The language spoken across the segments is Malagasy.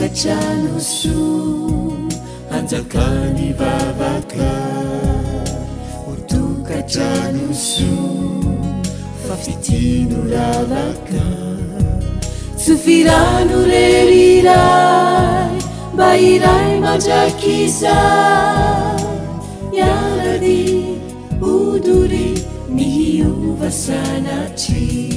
Tokantrano soa hanjakan'ny vavaka Ho tokantrano soa fa fitia no ravaka Tsofy rano re ry Ray mba hiray mandrakizay Miara-dia ho doria ny hiova sanatria.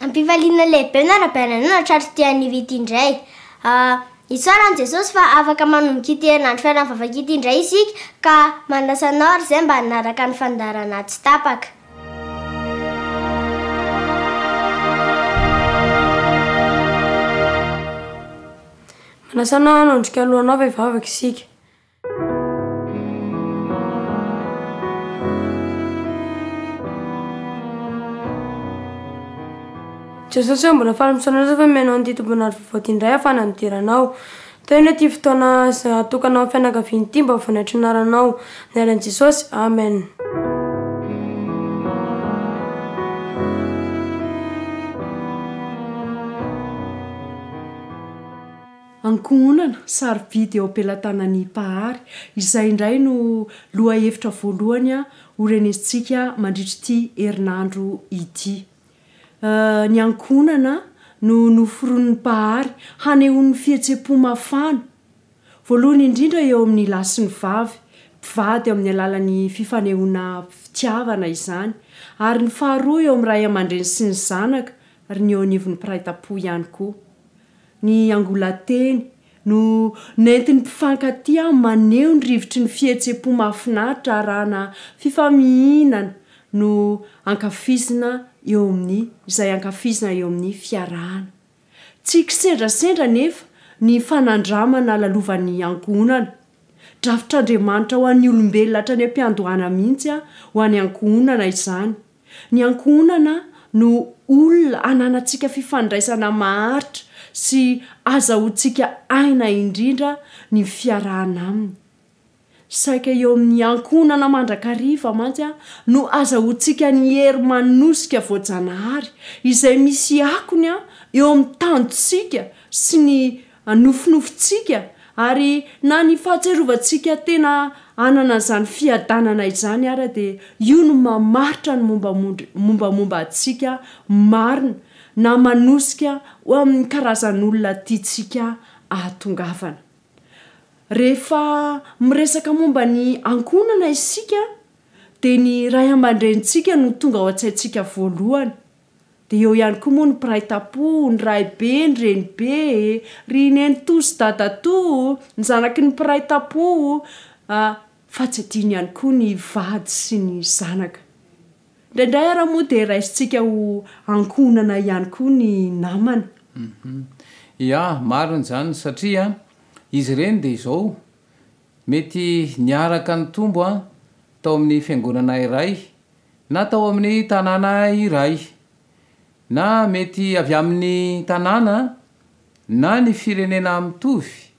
Ampifaliana lehibe ny arahabaina anao nahatratra ity anio ity indray. Isaorana Jesosy fa afaka manomboka ity herinandro fiaraha-mivavaka ity indray isika ka manasa anao ary izay mba hanaraka ny fandaharana tsy tapaka. Manasa anao hanondrika ny lohanao fa hivavaka isika. Jesosy ô, mbola faly misaona anao fa mihaino an'ity tompon'andro vaovao ity indray ahafahana midera anao. Tahio ity fotoana izay atokana ho an'ny fianakaviana ity mba ho voninahitry ny anaranao. Amin'ny anaran'i Jesosy, Amen. Ankohonana, sarobidy eo am-pelatanan'ny Mpahary. Izay indray no lohahevitra voalohany ho renesintsika mandritra ity herinandro ity. Ny ankohonana no noforonin'ny Mpahary hanehoany ny fihetseham-po mafana, voalohany indrindra eo amin'ny lahy sy ny vavy, mpivady amin'ny alalan'ny fifanehoana fitiavana izany, ary ny faharoa eo amin'ny ray aman-dreny sy ny zanaka ary ny eo anivon'ny mpiray tam-po ihany koa. Ny angolan-teny no nentin'ny mpifankatia maneho ny rivotry ny fihetseham-po mahafinaritra arahana fifamihinana no ankafizina eo amin'ny izay ankafizina eo amin'ny fiarahana. Tsy kisendrasendra anefa ny fanandramana lalovan'ny ankohonana. Drafitr'Andriamanitra ho an'ny olombelona hatrany am-piandohana mihitsy ho an'ny ankohonana izany. Ny ankohonana no olona ananantsika fifandraisana maharitra sy azahoantsika aina indrindra ny fiarahana aminy. Saika eo amin'ny ankohonana mandrakariva mantsy no azahoantsika ny hery manosika voajanahary izay misy akony eo amin'ny tanjontsika sy ny Nofinofintsika, ary na ny fahatsiarovantsika tena hanana an'izany fiadanana izany ara dia io no mamaritra ny mombamomba antsika marina na manosika ho amin'ny karazan'olona tiantsika ahatongavana. Rehefa miresaka momba ny ankohonana isika dia ny ray aman-drenintsika no tonga ao an-tsaintsika voalohany. Dia eo ihany koa moa ny mpiray tampo, ny raibe, ny renibe e, ry nenitoa sy dadatoa, ny zanaky ny mpiray tampo a, fa tsy adino ihany koa ny vady sy ny zanaka. Indraindray ara moa dia raisintsika ho ankohonana ihany koa ny namana. Ya, marina izany satria izy ireny dia izao, mety niaraka nitombo tao amin'ny fiangonana iray na tao amin'ny tanàna iray, na mety avy amin'ny tanàna na ny firenena mitovy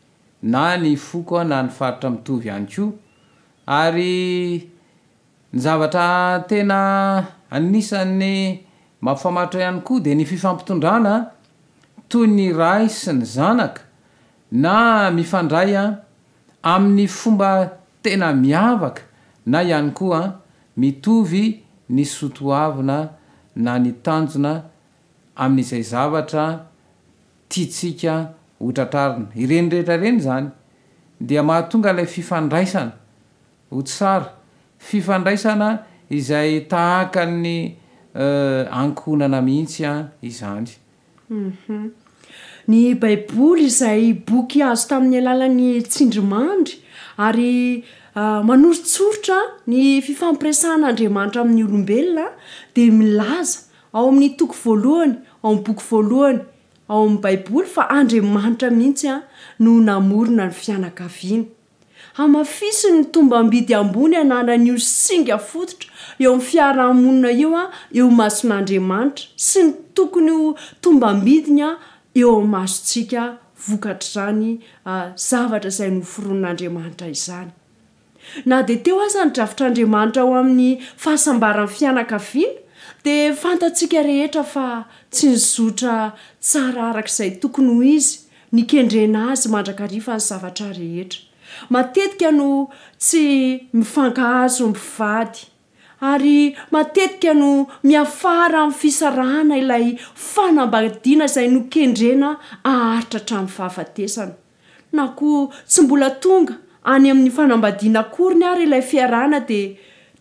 na ny foko na ny faritra mitovy ihany koa, ary ny zavatra tena anisan'ny mampifamatotra ihany koa dia ny fifampitondrana toy ny ray sy ny zanaka na mifandray amin'ny fomba tena miavaka na ihany koa mitovy ny sotoavina na ny tanjona amin'izay zavatra tiantsika ho tratrarina. Ireny rehetra ireny izany dia mahatonga ilay fifandraisana ho tsara, fifandraisana izay tahaka ny ankohonana mihitsy izany. Ny Baiboly izay boky azo tamin'ny alalan'ny tsindrimandry ary manoritsoritra ny fifampiresahan'Andriamanitra amin'ny olombelona dia milaza ao amin'ny toko voalohany ao amin'ny boky voalohany ao amin'ny Baiboly fa Andriamanitra mihitsy no namorona ny fianakaviana. Hamafiso ny tombam-bidy ambony ananan'io singa fototra eo amin'ny fiarahamonina io eo imason'Andriamanitra sy ny tokony ho tombam-bidiny eo imasontsika vokatr'izany zavatra izay noforonin'Andriamanitra izany. Na dia teo aza ny drafitr'Andriamanitra ho amin'ny fahasambaran'ny fianakaviana dia fantatsika rehetra fa tsy nizotra tsara araka izay tokony ho izy Nikendrena azy mandrakariva ny zavatra rehetra. Matetika no tsy mifankahazo ny mpivady, ary matetika no miafara amin'ny fisarahana ilay fanambadiana izay nokendrena haharitra hatramin'ny fahafatesana. Na koa tsy mbola tonga any amin'ny fanambadiana akoriny ary ilay fiarahana dia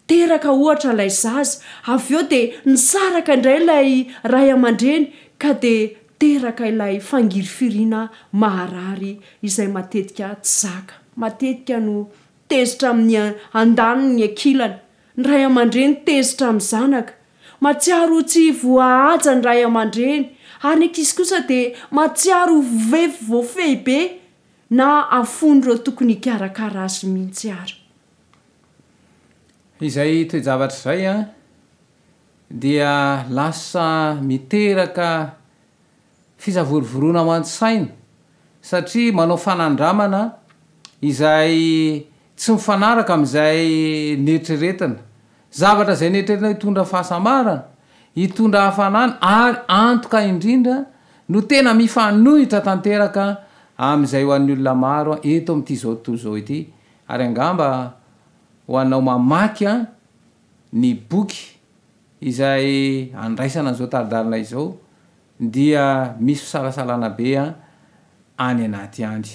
teraka ohatra ilay zaza, avy eo dia nisaraka indray ilay ray aman-dreny ka dia. teraka ilay fangirifiriana maharary izay matetika tsy zaka. Matetika no tezitra amin'ny andaniny ny ankilany. Ny ray aman-dreny tezitra amin'ny zanaka. Mahatsiaro ho tsy voahaja ny ray aman-dreny. Ary ny ankizy kosa dia mahatsiaro ho voafehy be na afoin'ireo tokony hikarakara azy mihitsy ara. Izay toe-javatra izay dia lasa miteraka fisavorovoroana ao an-tsaina satria manao fanandramana izay tsy mifanaraka amin'izay neritreretina. Zavatra izay neritreretina hitondra fahasambarana, hitondra hafanana ary antoka indrindra no tena mifanohitra tanteraka amin'izay ho an'ny olona maro eto amin'ity izao tontolo izao ity ary angamba ho anao mamaky ny boky izay andraisana an'izao tari-dalana izao dia misy fisalasalana be any anaty any.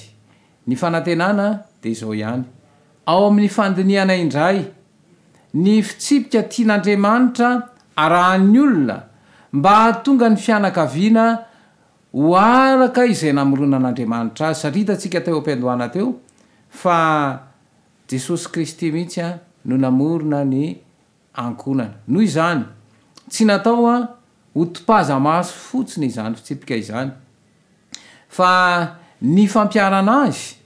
Ny fanantenana dia izao ihany, ao amin'ny fandinihana indray ny fitsipika tian'Andriamanitra arahan'ny olona mba hahatonga ny fianakaviana ho araka izay namoronan'Andriamanitra azy, satria hitantsika teo am-piandohana teo fa Jesosy Kristy mihitsy no namorona ny ankohonana. Noho izany, tsy natao ho topaza-maso fotsiny izany fitsipika izany, fa ny fampiharana azy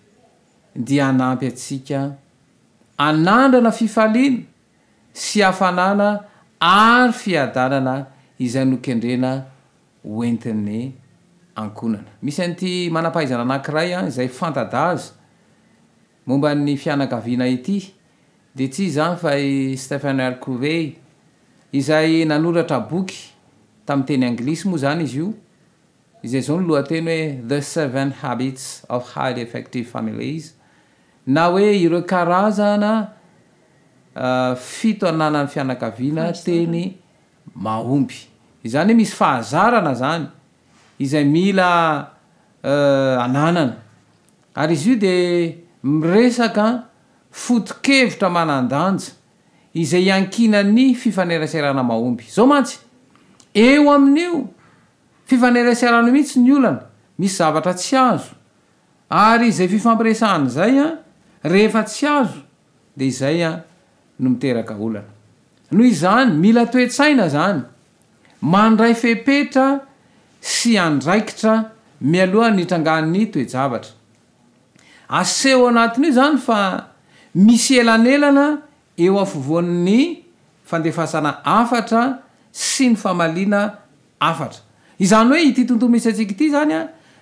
dia hanampy antsika hanandrana fifaliana sy hafanana ary fiadanana izay nokendrena hoentin'ny ankohonana. Misy an'ity manam-pahaizana anankiray izay fanta-daza Momba ny fianakaviana ity dia tsy iza izany fa i Stephen R. Covey, izay nanoratra boky tamin'ny teny anglisy moa izany izy io, izay izao ny lohateny hoe The Seven Habits of Highly Effective Families, na hoe Ireo karazana fito ananan'ny fianakaviana teny mahomby. Izany hoe misy fahazarana izany izay mila ananana. Ary izy io dia miresaka foto-kevitra manan-danja izay iankinan'ny fifaneraserana mahomby. Izao mantsy, eo amin'io fifaneraserana io mihitsy ny olana, misy zavatra tsy azo, ary izay fifampiresahana izay rehefa tsy azo dia izay no miteraka olana. Noho izany, mila toe-tsaina izany, mandray fepetra sy andraikitra mialoha ny hitrangan'ny toe-javatra. Aseho ao anatin'io izany fa misy elanelana eo afovoan'ny fandefasana hafatra sy ny famaliana hafatra. Izany hoe ity tontolo misy antsika ity izany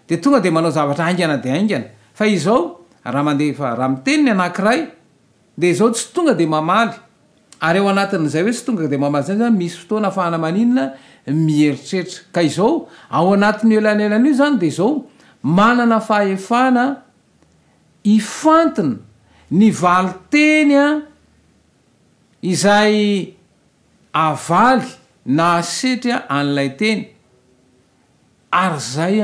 dia tonga dia manao zavatra haingana dia haingana. Fa izao, raha mandefa, raha miteny ny anankiray Dia izao tsy tonga dia mamaly. Ary ao anatin'izay hoe tsy tonga dia mamaly izay zany misy fotoana ahafahana maninona? Mieritreritra. Ka izao, ao anatin'io elanelana io izany dia izao, manana fahefana hifantina ny valinteny izay avaly na asetry an'ilay teny. Ary izay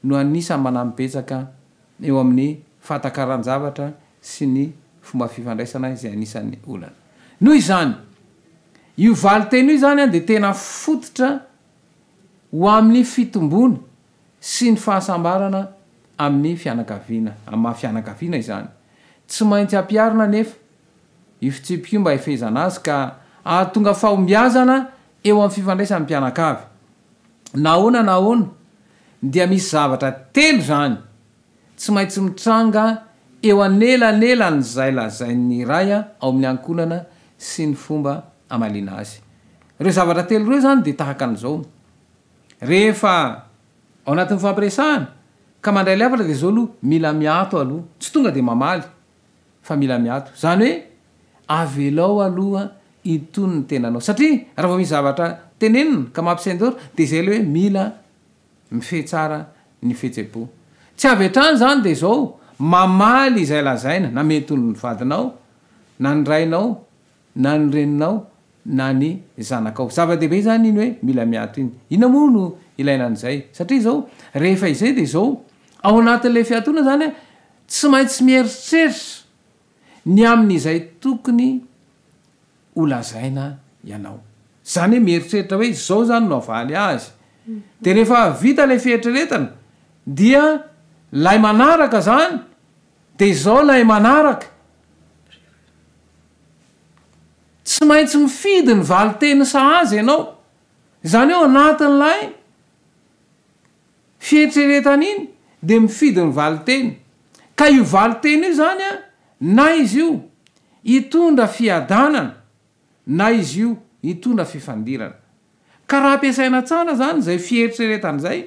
no anisan'ny manampy betsaka eo amin'ny fahatakaran-javatra sy ny fomba fifandraisana izay anisan'ny olana. Noho izany, io valin-teny io izany dia tena fototra ho amin'ny fitomboana sy ny fahasambarana amin'ny fianakaviana, amin'ny maha fianakaviana izany. Tsy maintsy ampiharina anefa io fitsipika io mba hifehezana azy ka hahatonga fahombiazana eo amin'ny fifandraisan'ny mpianakavy. Na ahoana na ahoana dia misy zavatra telo izany tsy maintsy mitranga eo anelanelan'izay lazain'ny iray ao amin'ny ankohonana sy ny fomba amaliana azy. Ireo zavatra telo ireo izany dia tahaka an'izao, rehefa ao anatin'ny fampiresahana ka mandray ilay hafatra dia izao aloha, mila miato aloha, tsy tonga dia mamaly fa mila miato. Izany hoe avelao aloha itony ny tenanao satria raha vao misy zavatra tenenina ka mampisendoatra dia izay ilay hoe mila mifehy tsara ny fihetsem-po. Tsy avy hatrany izany dia izao mamaly izay lazaina na mety ho ny vadinao na ny rainao na ny reninao na ny zanakao. Zava-dehibe izany iny hoe mila miato iny. Inona moa no ilaina an'izay? Satria izao rehefa izay dia izao ao anatin'ilay fiatoana izany tsy maintsy mieritreritra ny amin'izay tokony ho lazaina ianao. Izany hoe mieritreritra hoe izao izany no havaly azy. Dia rehefa vita ilay fieritreretana dia ilay manaraka izany dia izao ilay manaraka. Tsy maintsy mifidy ny valin-teny sahaza ianao. Izany hoe ao anatin'ilay fieritreretana iny dia mifidy ny valin-teny. Ka io valin-teny io izany an, na izy io hitondra fiadanana na izy io hitondra fifandirana. Ka raha ampiasaina tsara izany izay fieritreretana izay,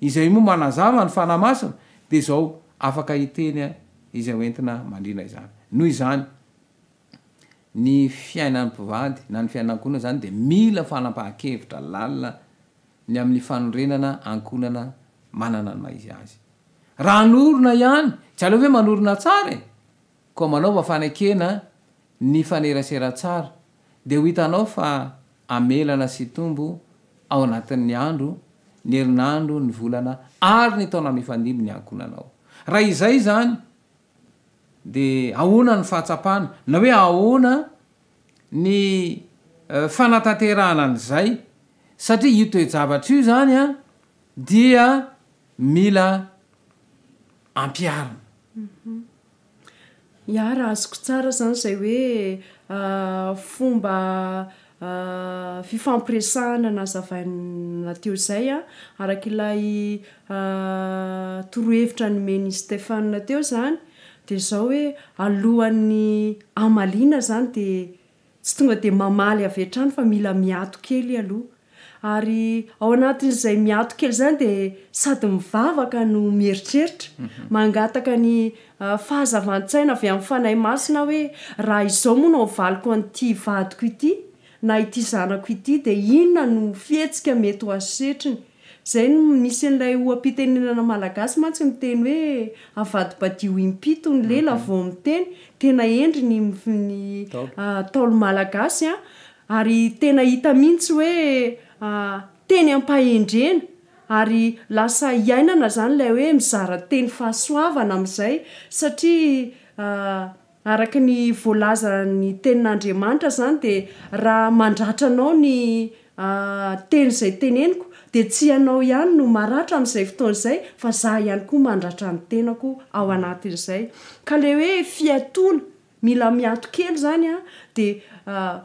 izay moa manazava ny Fanahy Masina, dia izao afaka hiteny izay ho entina mandrindra izany. Noho izany, ny fiainan'ny mpivady na ny fiainan'ankohonana izany dia mila fanapahan-kevitra lalina ny amin'ny fanorenana ankohonana manana ny maha izy azy. Raha hanorina ihany, tsy aleo ve manorina tsara e? Koa manaova fanekena nifanerasera tsara dia ho hitanao fa amelana sy hitombo ao anatin'ny andro, ny herinandro, ny volana ary ny taona mifandimby ny ankohonanao. Raha izay izany dia ahoana ny fahatsapana na hoe ahoana ny fanatanterahana an'izay satria io toe-javatra io izany dia mila ampiharina. Ya, raha azoko tsara zany izay hoe fomba fifampiresahana nazavaina teo izay an, araka ilay torohevitra nomen'i Stephen teo izany, dia izao hoe alohan'ny hamaliana izany dia Tsy tonga dia mamaly avy hatrany fa mila miato kely aloha. Ary ao anatin'izay miato kely izany dia sady mivavaka no mieritreritra, mangataka ny fahazavan-tsaina avy amin'ny Fanahy Masina hoe raha izao moa no havaliko an'ity vadiko ity na ity zanako ity dia inona no fihetsika mety ho asetriny. Izay no misy an'ilay oha-pitenenana malagasy mantsy miteny hoe avadibadio impito ny lela vao miteny, tena hendry ny ny Ntaolo malagasy an, ary tena hita mihitsy hoe teny am-pahendrena ary lasa iainana izany ilay hoe mizara teny fahasoavana amin'izay satria Araka ny voalazan'ny tenin'Andriamanitra izany dia raha mandratra anao ny teny izay teneniko dia tsy ianao ihany no maratra amin'izay fotoana izay fa za ihany koa mandratra ny tenako ao anatin'izay. Ka ilay hoe fiatoana, mila miato kely izany an, dia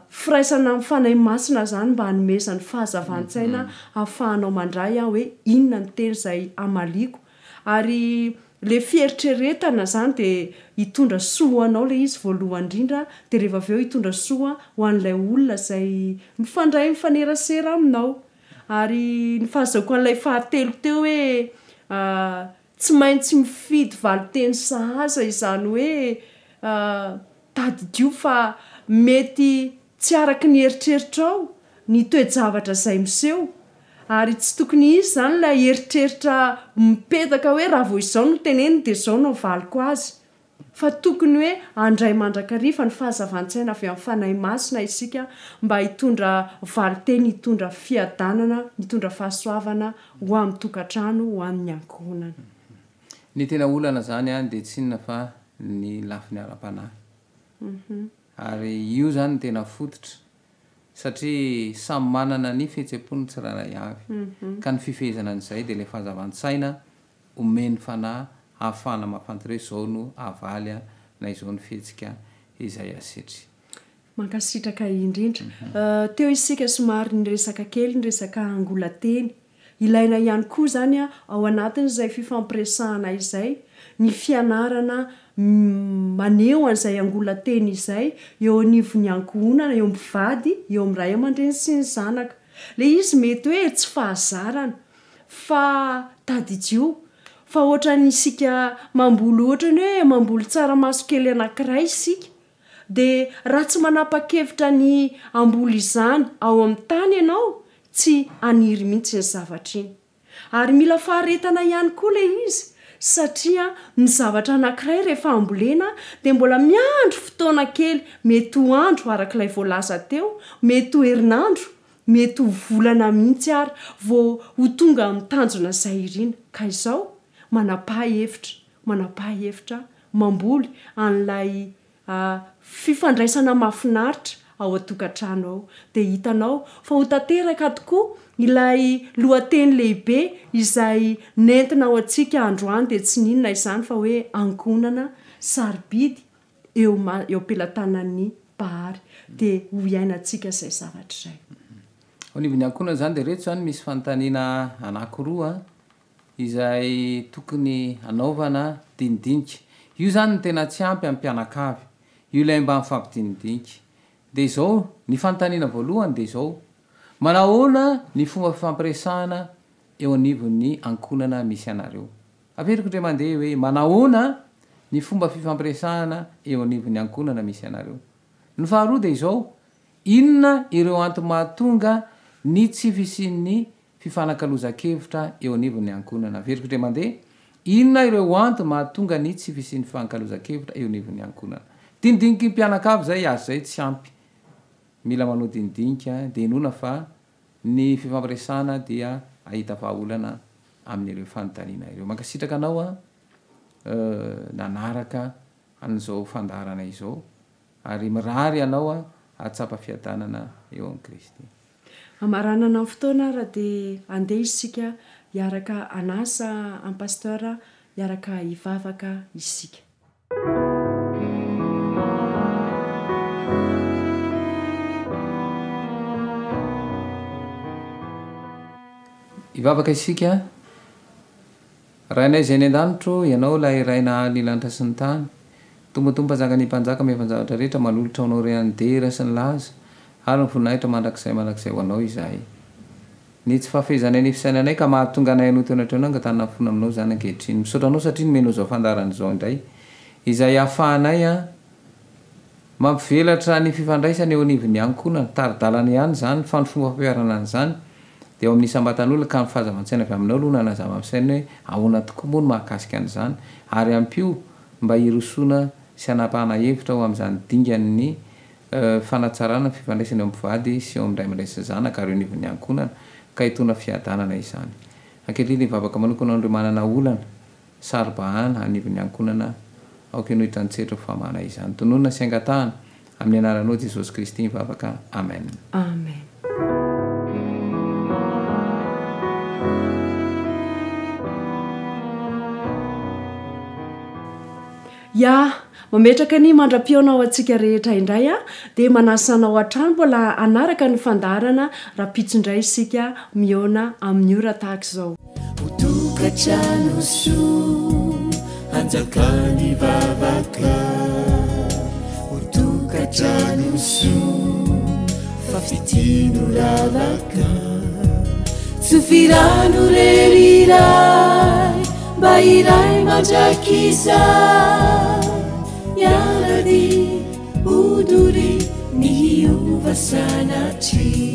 firaisana amin'ny Fanahy Masina izany mba hanomezany fahazavan-tsaina ahafahanao mandray hoe inona ny teny izay hamaliako. Ary le fieritreretana zany de hitondra soa ho anao le izy voalohany indrindra de rehefa avy eo hitondra soa ho an'ilay olona izay mifandray mifanerasera aminao. Ary ny fahazahoako an'ilay fahatelo teo hoe tsy maintsy mifidy valinteny sahaza izany hoe tadidio fa mety tsy araka ny eritreritrao ny toe-javatra izay miseho Ary tsy tokony hisy izany ilay eritreritra mipetaka hoe raha vao izao no teneniny dia izao no avaliko azy. Fa tokony hoe handray mandrakariva ny fahazavan-tsaina avy amin'ny Fanahy Masina isika mba hitondra valinteny hitondra fiadanana, hitondra fahasoavana ho amin'ny tokantrano, ho an'ny ankohonana. Ny tena olana izany dia tsy inona fa ny lafiny ara-panahy. Ary io izany no tena fototra satria samy manana ny fihetsem-pony ny tsirairay avy, ka ny fifehezana an'izay dia ilay fahazavan-tsaina omen'ny Fanahy hahafahana mahafantatra hoe izao no havaly na izao no fihetsika izay asetry. Mankasitraka indrindra. Teo isika somary niresaka kely ny resaka angola-teny. Ilaina ihany koa izany ao anatin'izay fifampiresahana izay ny fianarana maneho an'izay angolan-teny izay eo anivon'ny ankohonana, eo amin'ny mpivady, eo amin'ny ray aman-dreny sy ny zanaka. Ilay izy mety hoe tsy fahazarana fa tadidio fa ohatran'ny isika mamboly ohatran'ny hoe mamboly tsaramaso kely anankiray isika Dia raha tsy manapa-kevitra ny hamboly izany ao amin'ny tany ianao, tsy haniry mihitsy iny zavatra iny. Ary mila faharetana ihany koa ilay izy, satria ny zavatra anankiray rehefa ambolena dia mbola miandry fotoana kely, mety ho andro araka ilay voalaza teo, mety ho herinandro, mety ho volana mihitsy ary vao ho tonga amin'ny tanjona izay irina. Ka izao, manapaha hevitra, manapaha hevitra mamboly an'ilay fifandraisana mahafinaritra ao an-tokantrano ao. Dia hitanao fa ho tanteraka tokoa ilay lohateny lehibe izay nentina ho antsika androany dia tsy n'inona izany fa hoe ankohonana sarobidy eo eo am-pelatanan'ny Mpahary. Dia ho iainantsika izay zavatra izay. Ao anivon'ny ankohonana izany dia ireto izany misy fanontaniana anankiroa izay tokony hanaovana dinidinika. Io izany no tena tsy ampy amin'ny mpianakavy. Io ilay mba mifampidinidinika. Dia izao, ny fanontaniana voalohany dia izao, Manahoana ny fomba fifampiresahana eo anivon'ny ankohonana misy anareo? Averiko indray mandeha hoe, Manahoana ny fomba fifampiresahana eo anivon'ny ankohonana misy anareo? Ny faharoa dia izao, Inona ireo antony mahatonga ny tsy fisian'ny fifanakalozan-kevitra eo anivon'ny ankohonana? Averiko indray mandeha, Inona ireo antony mahatonga ny tsy fisian'ny fifankalozan-kevitra eo anivon'ny ankohonana? Dinidiniky ny mpianakavy izay, azy izay tsy ampy. Mila manao dinidinika dia inoana fa ny fifampiresahana dia hahita vahaolana amin'ireo fanontaniana ireo. Mankasitraka anao aho nanaraka an'izao fandaharana izao ary mirary anao aho hahatsapa fiadanana eo amin'i Kristy. Hamaranana ny fotoana ary dia andeha isika hiaraka hanasa an'i Pasteur hiaraka hivavaka isika. Hivavaka isika. Rainay izay any an-danitro, Ianao ilay Ray nahary ny lanitra sy ny tany, Tompo Tompo Mpanjaka ny mpanjaka mahefa ny zavatra rehetra, manolotra ho Anao re ny dera sy ny laza ary ny voninahitra mandrakizay mandrakizay ho Anao izahay. Ny tsy fahafehezanay ny fisainanay ka mahatonga anay hanoto eo anatrehanao angatahana ny fona aminao izany ankehitriny. Misaotra Anao satria nomenao izao fandaharana izao indray izay ahafahanay mampivelatra ny fifandraisana eo anivon'ny ankohonana. Tari-dalana ihany izany fa ny fomba fampiharana an'izany dia ao amin'ny isam-batan'olona ka ny fahazavan-tsaina avy aminao aloha no hanazava amin'ny saina hoe ahoana tokoa moa no mahakasika an'izany ary ampio mba hirosoana sy hanapahana hevitra ho amin'izany dingan'ny fanatsarana ny fifandraisana eo amin'ny mpivady sy eo amin'ny ray aman-dreny sy ny zanaka ary eo anivon'ny ankohonana ka hitondra fiadanana izany. Ankehitriny dia mivavaka manokana ho an'ireo manana olana saro-bahana anivon'ny ankohonana aoka ianao hitan-tsetra ho famahana izany. Tononina sy angatahana amin'ny anaranao Jesosy Kristy mivavaka. Amen. Amen. Ya! Mametraka ny mandra-pihaona ho antsika rehetra indray aho dia manasa anao hatrany mbola hanaraka ny fandaharana rahampitso indray isika mihaona amin'ny ora tahaka izao. Ho tokantrano soa hanjakan'ny vavaka Ho tokantrano soa fa fitia no ravaka Tsofy rano re ry Ray mba hiray mandrakizay Miara-dia ho doria ny hiova sanatria.